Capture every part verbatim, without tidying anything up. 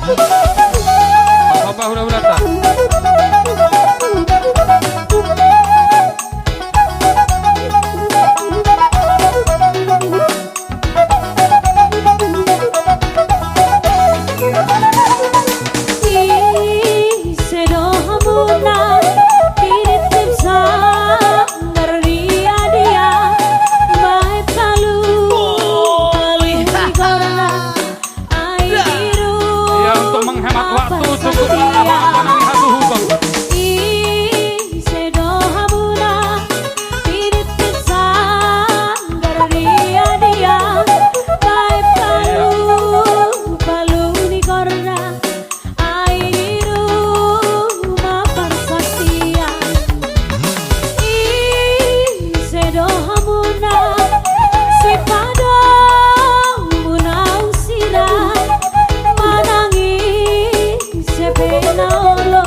Apa hulahulanta? Ise do hamuna pinitip sanggar dia-dia, baen palu, palu ni gorna. Iya, untuk menghemat waktu cukup lama apa nang hasuhuton. Ise do hamuna pinitip sanggar dia-dia, baen palu, palu ni gorna. Ai di ruma parsaktian. Ise do hamuna sipadomu na usira, manang ise pe na olo,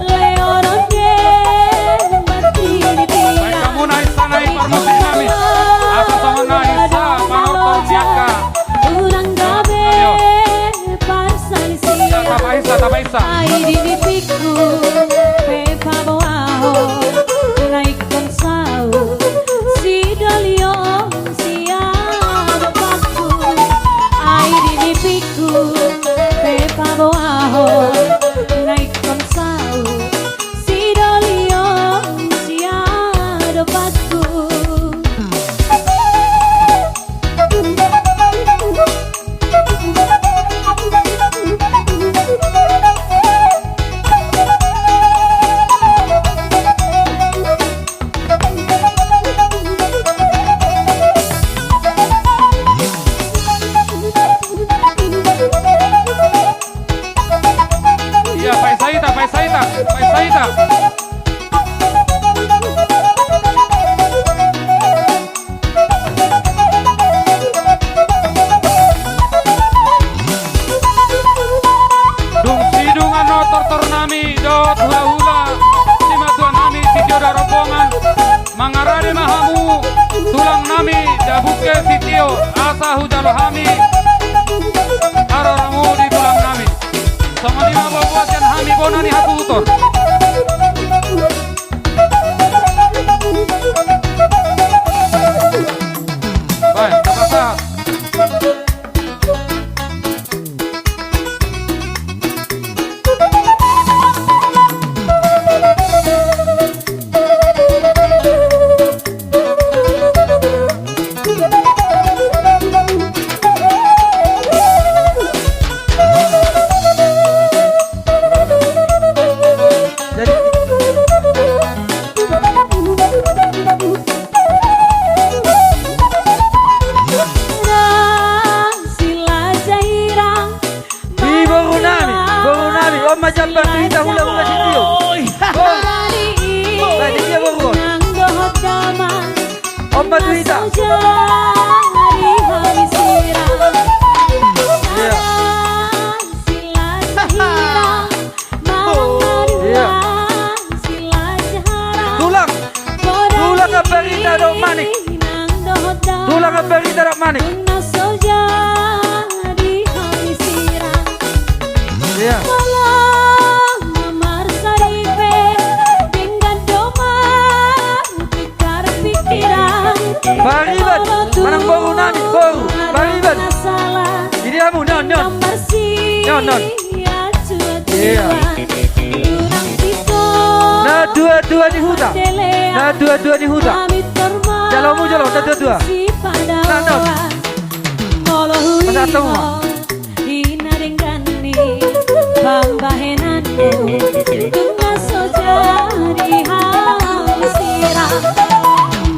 lehon on do i martini pian. Baen hamuna hita na i parmusik nami. Asa songon na hita panortor ni angka. Unang gabe parsalisian. Tapaisa, tapaisa. Ai di nipikku pe paboahon na ingkon saut sidolion sian dompak. Ai di nipikku pe paboahon na ingkon saut sidolion sian dompakku. Iya, paisa hita, paisa hita, paisa hita. Dung sidung annon tortor nami dohot hulahula, simatua nami sitio da rombongan, mangarade ma hamu tulang nami Dabungke sitio, asa hujalo hami haroromu di tulang nami. Songon i ma boa-boa sian hami bona ni hasuhuton. Baen, tapasahat. Di boru nami, boru nami, on ma jambar tu hita hulahula sitio. Boru. Baen, di dia boru on. On ma tu hita. Iya. Iya. Tulang. Tulang Ambarita dohot Manik. Tulang Ambarita dohot Manik. Iya. Pariban, manang boru nami, boru, Pariban. Di dia hamu, non, non. Non, non. Iya. Natuatua ni huta. Natuatua ni huta. Jalomu jalo, natuatua. Nah, non. Masa tau ma. Di na denggan ni pambahenanmu, tung na so jadi hami sirang.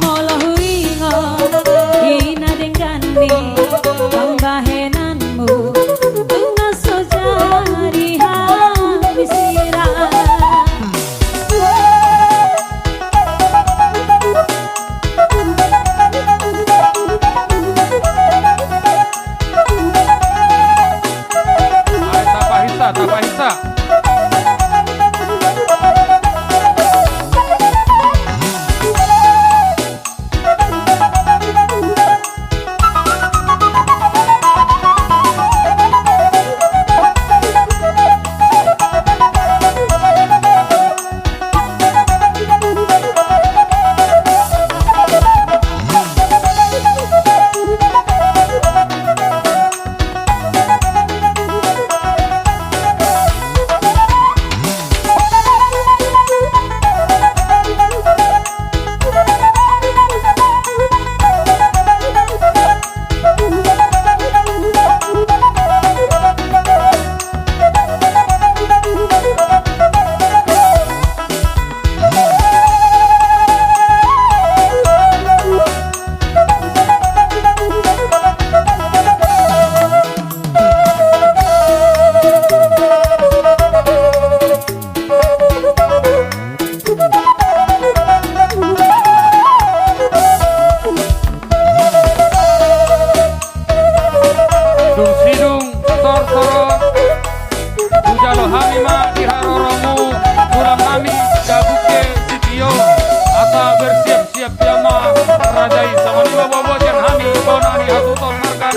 Molo huingot di na denggan ni pambahenanmu, tung na so jadi hami sirang.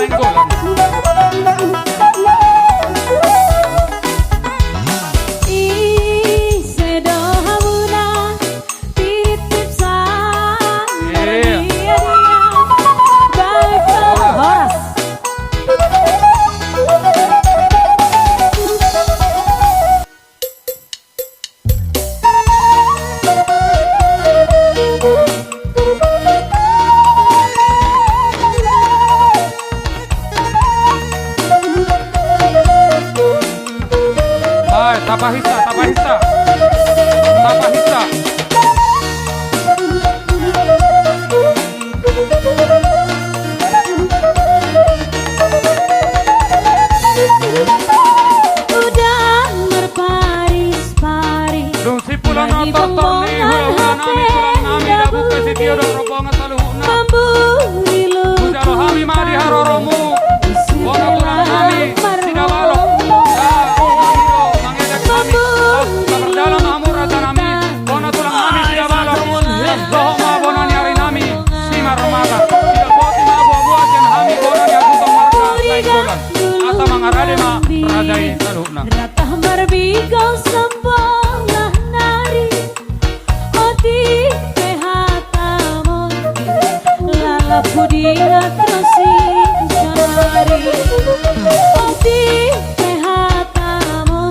Nainggolan. Ise do hamuna titip salam. Iya. Baik, horas. Ai, tapahisa, tapahisa. Tapahisa. Dung simpul on tortor ni hulahula nami, tulang nami, dabu pe sitio dohot rombongan saluhutna. Hujalo hami ma di haroromu, bona tulang nami Sidabalok. Mangedek hami, mardalan ma hamu raja nami, bona tulang nami Sidabalok. Dohot ma bona ni ari nami Simarmata. Sidapoti ma buabua sian hami bona ni aguton marga Nainggolan. Asa mangarade ma raja i saluhutna. Rata marbingkong sambola nari. Otik pe hatamu, lalap hudingat ro sian sonari. Otik pe hatamu,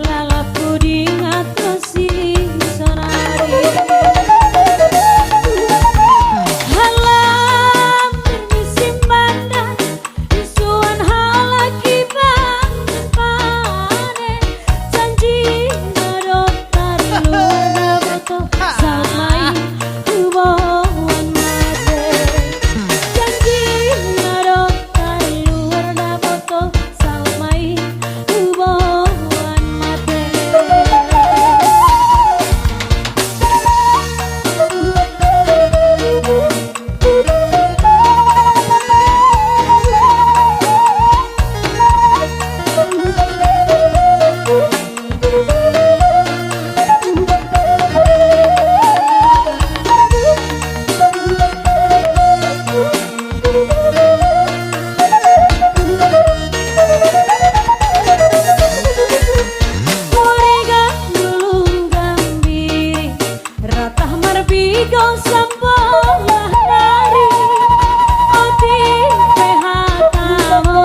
lalap hudingat ro sian sonari. Halam ni Simbanda, isuan halak i pampane, janji na dohot tarluar na boto, saut ma i tu boan mate. Janji na dohot tarluar na boto, saut ma i tu boan mate. Rata marbingkong sambola nari. Otik pe hatamu,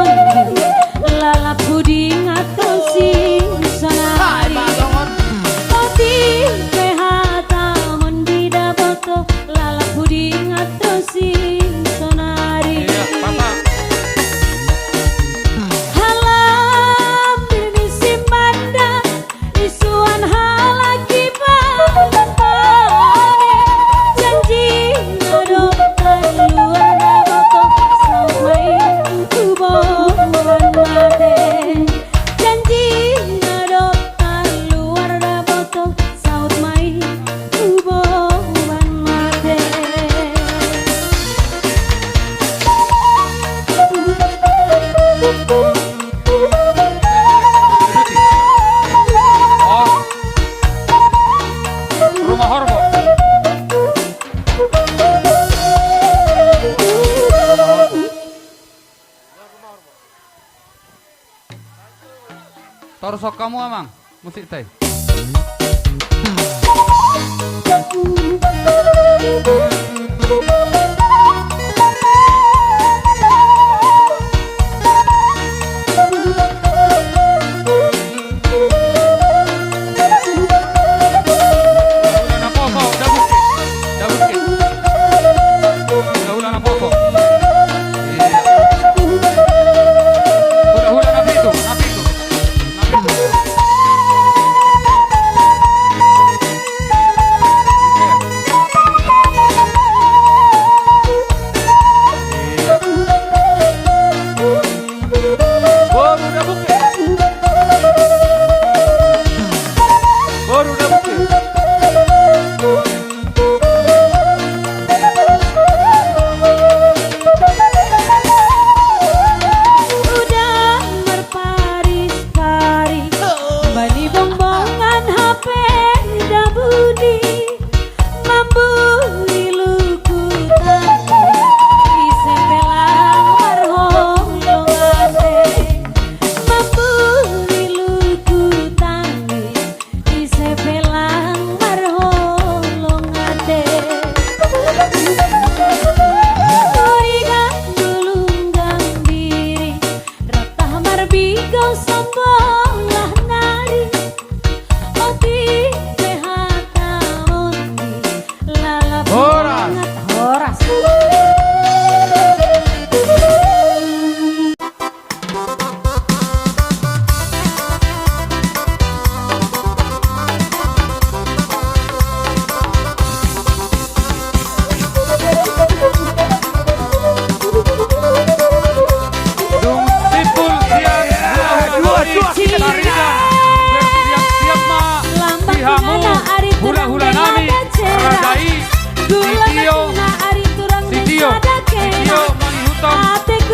lalap hudingat ro sian sonari. Otik pe hatamu, di daboto, lalap hudingat ro sian sonari. Halam ni Simbanda, isuan halak i pampane, janji na dohot tarluar na boto, saut ma i tu boan mate. Janji na dohot tarluar na boto, saut ma i tu boan mate. Rumah Horbo. Torus hamu, Amang. Musik tai. Hula-hula na pitu, na pitu.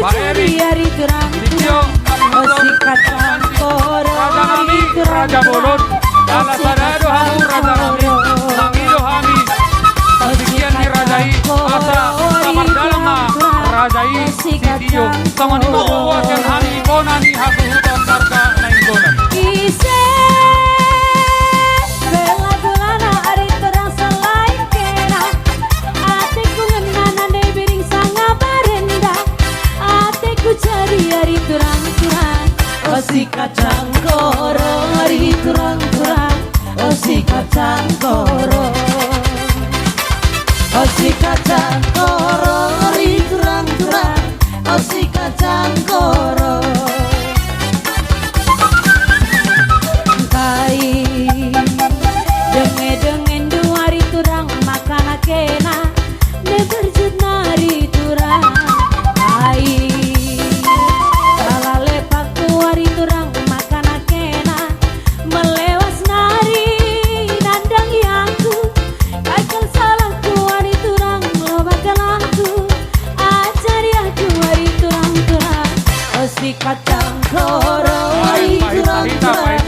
Pak Eri, ari turang, Sitio, turang. Osi kacang koro, raja nami, ari turang, raja bolon. Ala sada do hamu raja nami, mangido hami panggigian ni raja i, asa sapardalan ma raja i, Sitio. Songon i ma huboan hami bona ni hasuhuton marga Nainggolan. Ise, bela bolana ari turang selain kena. Atik bungan nana ne biring sanga barenda. Atik ku jadi ari turang-turang. Osi kacang koro ari turang-turang. Osi kacang koro. Osi kacang koro ari turang-turang. Osi kacang koro. Kai, denge-dengen do ari turang makana kena. Neberjut nari turang. Ai, sala lepak tu ari turang makana kena. Melewas nari nandang iangku. Kaikal salahku ari turang loba galangku. Ajari aku ari turang-turang. Osi kacang koro ari turang-turang.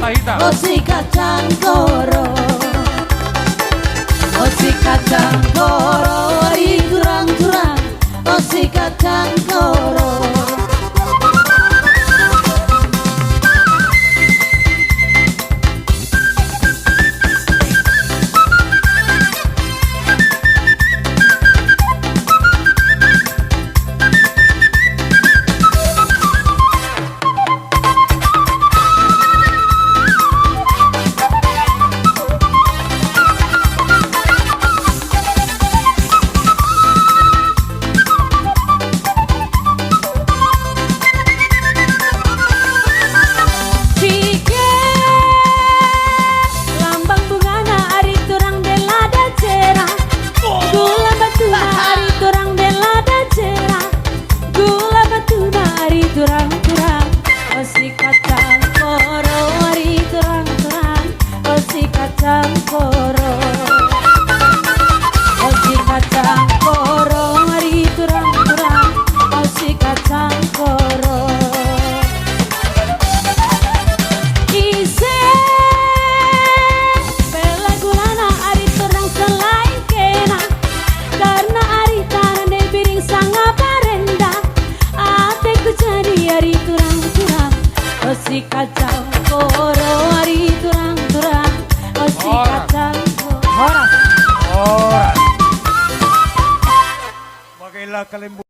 Osi kacang koro. Osi kacang koro ari turang-turang. Osi kacang koro. Sige, lambang bungana ari turang dela dacera. Gula batuna ari turang dela dacera. Gula batuna ari turang-turang. Osi kacang koro ari turang-turang. Osi kacang koro. Osi kacang koro ari turang-turang. Osi kacang koro. Ise, bela bolana ari turang selain kena. Karna ari tana ne biring sanga barenda. Atik ku jadi ari turang-turang. Osi kacang koro ari turang-turang. Osi kacang koro. Horas. Horas. Bagai la kalembu.